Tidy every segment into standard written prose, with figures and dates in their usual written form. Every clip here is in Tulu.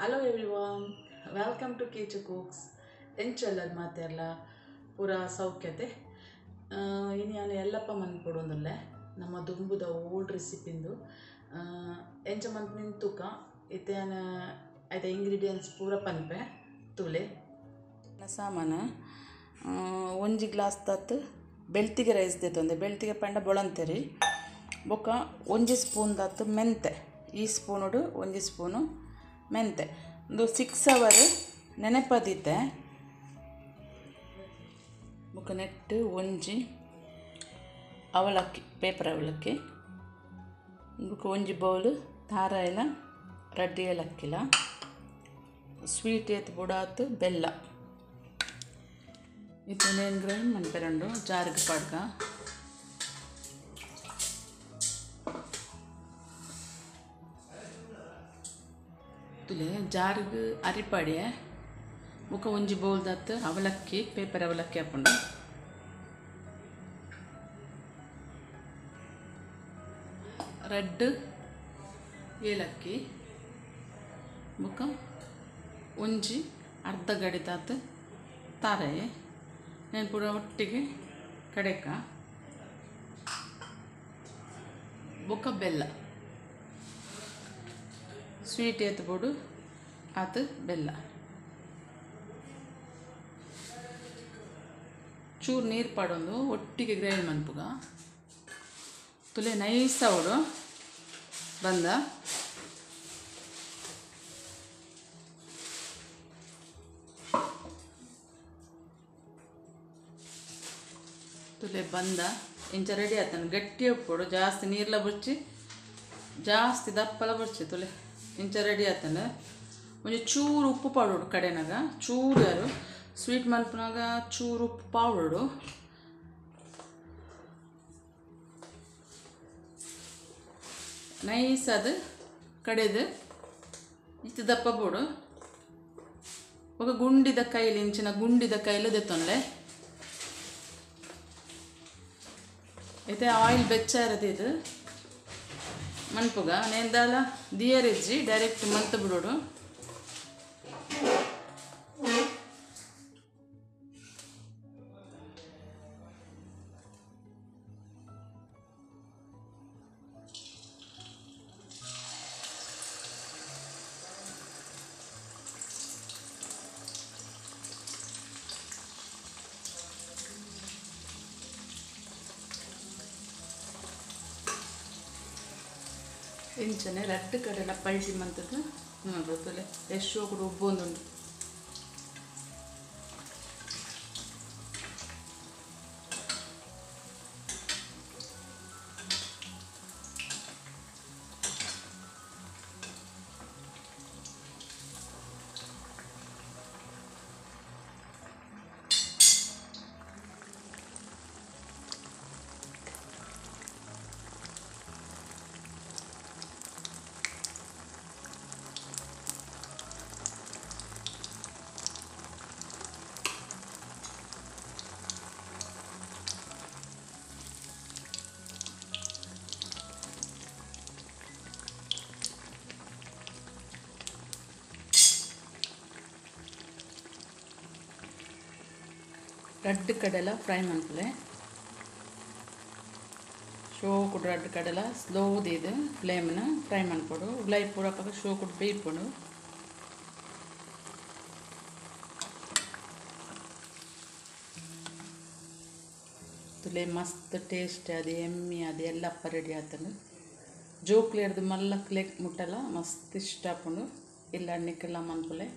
Hello everyone, welcome to Kechu cooks. ಎಂಚಲ್ಲರ್ ಮಾತೆರ್ಲ ಪೂರಾ ಸೌಖ್ಯತೆ. ಇನಿ ಯಾನ್ ಎಲ್ಲಪ್ಪ ಮನ್ಪೊಡೊಂದುಲ್ಲೆ ನಮ್ಮ ದುಂಬುದ ಓಲ್ಡ್ ರೆಸಿಪಿಂದು ಎಂಚ ಮನ್ಪುನಿಂದ್ ತೂಕ. ಇತ್ತೆ ಯಾನ್ ಐತ ಇಂಗ್ರೀಡಿಯೆಂಟ್ಸ್ ಪೂರ ಪನ್ಪೆ ತೂಲೆ. ಸಾಮಾನು ಒಂಜಿ ಗ್ಲಾಸ್ ತತ್ ಬೆಳ್ತಿಗೆ ರೈಸ್ ದೆತೊಂದೆ. ಬೆಳ್ತಿಗೆ ಪಂಡ ಬೊಳಂತೆರಿ. ಬೊಕ್ಕ ಒಂಜಿ ಸ್ಪೂನ್ ದತ್ ಮೆಂತೆ, ಈ ಸ್ಪೂನುಡು ಒಂಜಿ ಸ್ಪೂನು ಮೆಂತೆ. ಒಂದು 6 ಅವರ್ ನೆನೆಪದಿತ್ತೆ. ಬೊಕ್ಕ ನೆಟ್ಟು ಒಂಜಿ ಅವಲಕ್ಕಿ, ಪೇಪರ್ ಅವಲಕ್ಕಿ. ಬೊಕ್ಕ ಒಂಜಿ ಬೌಲ್ ತಾರಾಯಿಲ, ರಡ್ಡ್ ಏಲಕ್ಕಿಲ, ಸ್ವೀಟ್ ಏತ್ ಬೊಡಾತ್ ಬೆಲ್ಲ. ಇತ್ತೆ ನೇನ್ ಗ್ರೈಂಡ್ ಮನ್ಪೆರುಂಡು ಜಾರ್ಗ್ ಪಾಡ್ಕ. ತುಲೆ ಜಾರ್ಗ್ ಅರಿಪಾಡಿಯೆ. ಬೊಕ್ಕ ಒಂಜಿ ಬೌಲ್ ದತ್ ಅವಲಕ್ಕಿ, ಪೇಪರ್ ಅವಲಕ್ಕಿ ಹಾಪುಂಡು. ರಡ್ಡ್ ಏಲಕ್ಕಿ, ಬೊಕ್ಕ ಒಂಜಿ ಅರ್ಧ ಗಡಿದಾತ್ ತಾರಾಯಿ. నేను ಪೂರ ಒಟ್ಟಿಗೆ ಕಡೆಕ. ಬೊಕ್ಕ ಬೆಲ್ಲ, ಸ್ವೀಟ್ ಏತ್ ಬೋಡು ಆತ್ ಬೆಲ್ಲ. ಚೂರು ನೀರು ಪಾಡೊಂದು ಒಟ್ಟಿಗೆ ಗ್ರೈಂಡ್ ಮನ್ಪುಗ. ತುಲೆ ನೈಸ್ ಅವಡು ಬಂದ. ತುಲೆ ಬಂದ ಇಂಚ ರೆಡಿ ಆತನ. ಗಟ್ಟಿ ಉಪ್ಪುಡು, ಜಾಸ್ತಿ ನೀರ್ಲ ಬೊರ್ಚಿ, ಜಾಸ್ತಿ ದಪ್ಪಲ ಬೊರ್ಚಿ. ತುಲೆ ಇಂಚ ರೆಡಿ ಆತನ. ಒಂಜಿ ಚೂರು ಉಪ್ಪು ಪಾಡೋಡು ಕಡೆನಾಗ, ಚೂರು ಯಾರು ಸ್ವೀಟ್ ಮನ್ಪುನಾಗ ಚೂರು ಉಪ್ಪು ಪಾಡೋಡು. ನೈಸ್ ಅದು ಕಡೆದು ಇತ್ತು ದಪ್ಪ ಬೋಡು. ఒక ಗುಂಡಿದ ಕೈಲಿ, ಇಂಚಿನ ಗುಂಡಿದ ಕೈಲಿ ದೆತ್ತೊನ್ಲೆ. ಇತ್ತೆ ಆಯಿಲ್ ಬೆಚ್ಚ ಇರದು ಇದು ಮನ್ಪುಗ. ನೇಂದಾಲ ದಿಯರಿಜ್ಜಿ ಡೈರೆಕ್ಟ್ ಮಂತ್ ಬಿಡೋಡು. ಇಂಚನೆ ರಡ್ಡ್ ಕಡೆಲ ಪಲ್ಟಿ ಮಂತದ ನೋಡ್ಬೋದು. ಎಷ್ಟು ಕೂಡ ಉಬ್ಬೊಂದುಂಡು. ರಡ್ಡ್ ಕಡೆಲ ಫ್ರೈ ಮನ್ಪುಲೆ. ಶೋಕುಡು ರಡ್ಡ್ ಕಡೆಲ ಸ್ಲೋ ದೀದ್ ಫ್ಲೇಮ್ನ ಫ್ರೈ ಮನ್ಪೊಡು. ಉಲೈ ಪೂರ ಅಪಗ ಶೋಕುಡು ಬೇಯ್ಪುಂಡು. ತುಲೆ ಮಸ್ತ್ ಟೇಸ್ಟ್ ಅದು, ಎಮ್ಮಿ ಅದು ಎಲ್ಲಪ್ಪ ರೆಡಿ ಆತಂಡು. ಜೋಕ್ಲೇರ್ದು ಮಲ್ಲಕ್ಲೆ ಮುಟ್ಟಲ ಮಸ್ತ್ ಇಷ್ಟ ಆಪುಂಡು. ಇಲ್ಲ ನಿಕ್ಕೆಲ್ಲ ಮನ್ಪುಲೆ.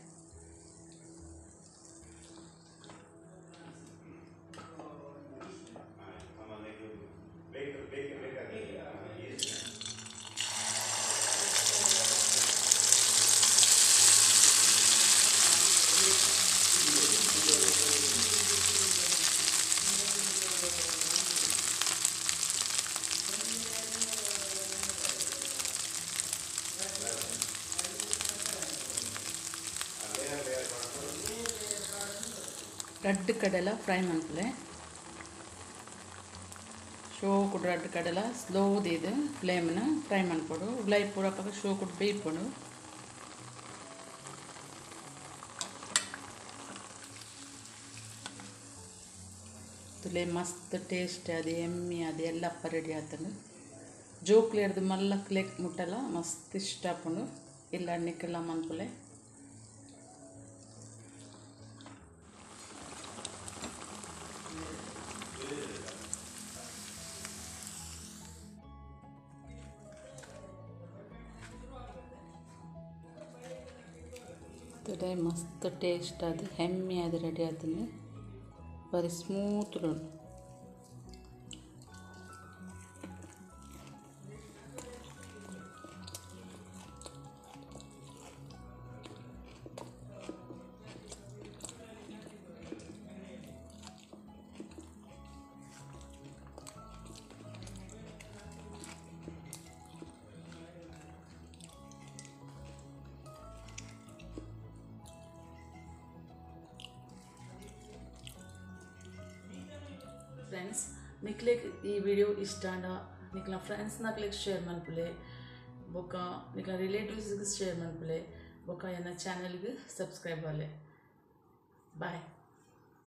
ರಡ್ಡ್ ಕಡೆಲ ಫ್ರೈ ಮನ್ಪುಲೆ. ಶೋಕುಡು ರಡ್ಡ್ ಕಡೆಲ ಸ್ಲೋ ದೀದ್ ಫ್ಲೇಮ್ನ ಫ್ರೈ ಮನ್ಪೊಡು. ಉಲೈ ಪೂರ ಅಪಗ ಶೋಕುಡು ಬೇಯ್ಪುಂಡು. ತುಲೆ ಮಸ್ತ್ ಟೇಸ್ಟ್ ಅದು ಎಮ್ಮಿ ಅದು ಎಲ್ಲಪ್ಪ ರೆಡಿ ಆತಂಡು. ಜೋಕ್ಲೇರ್ದು ಮಲ್ಲಕ್ಲೆ ಮುಟ್ಟಲ ಮಸ್ತ್ ಇಷ್ಟ ಆಪುಂಡು ಇಲ್ಲ ನಿಕ್ಕೆಲ್ಲ ಮನ್ಪುಲೆ. ತುಲೆ ಮಸ್ತ್ ಟೇಸ್ಟ್ ಅದು ಹೆಮ್ಮೆ ಅದು ರೆಡಿ ಆತಂಡು. ಬಾರಿ ಸ್ಮೂತ್ ಉಂಡು. ಫ್ರೆಂಡ್ಸ್ ನಿಕ್ಲೆಗ್ ಈ ವಿಡಿಯೋ ಇಷ್ಟ ಆಂಡ ನಿಕ್ಲ ಫ್ರೆಂಡ್ಸ್ ನಕ್ಲೆಗ್ ಶೇರ್ ಮನ್ಪುಲೆ, ಬೊಕ್ಕ ನಿಕ್ಲ ರಿಲೇಟಿವ್ಸ್ಗೆ ಶೇರ್ ಮನ್ಪುಲೆ, ಬೊಕ್ಕ ಎನ್ನ ಚಾನೆಲ್ಗೆ ಸಬ್ಸ್ಕ್ರೈಬ್ ಆಲೆ. ಬಾಯ್.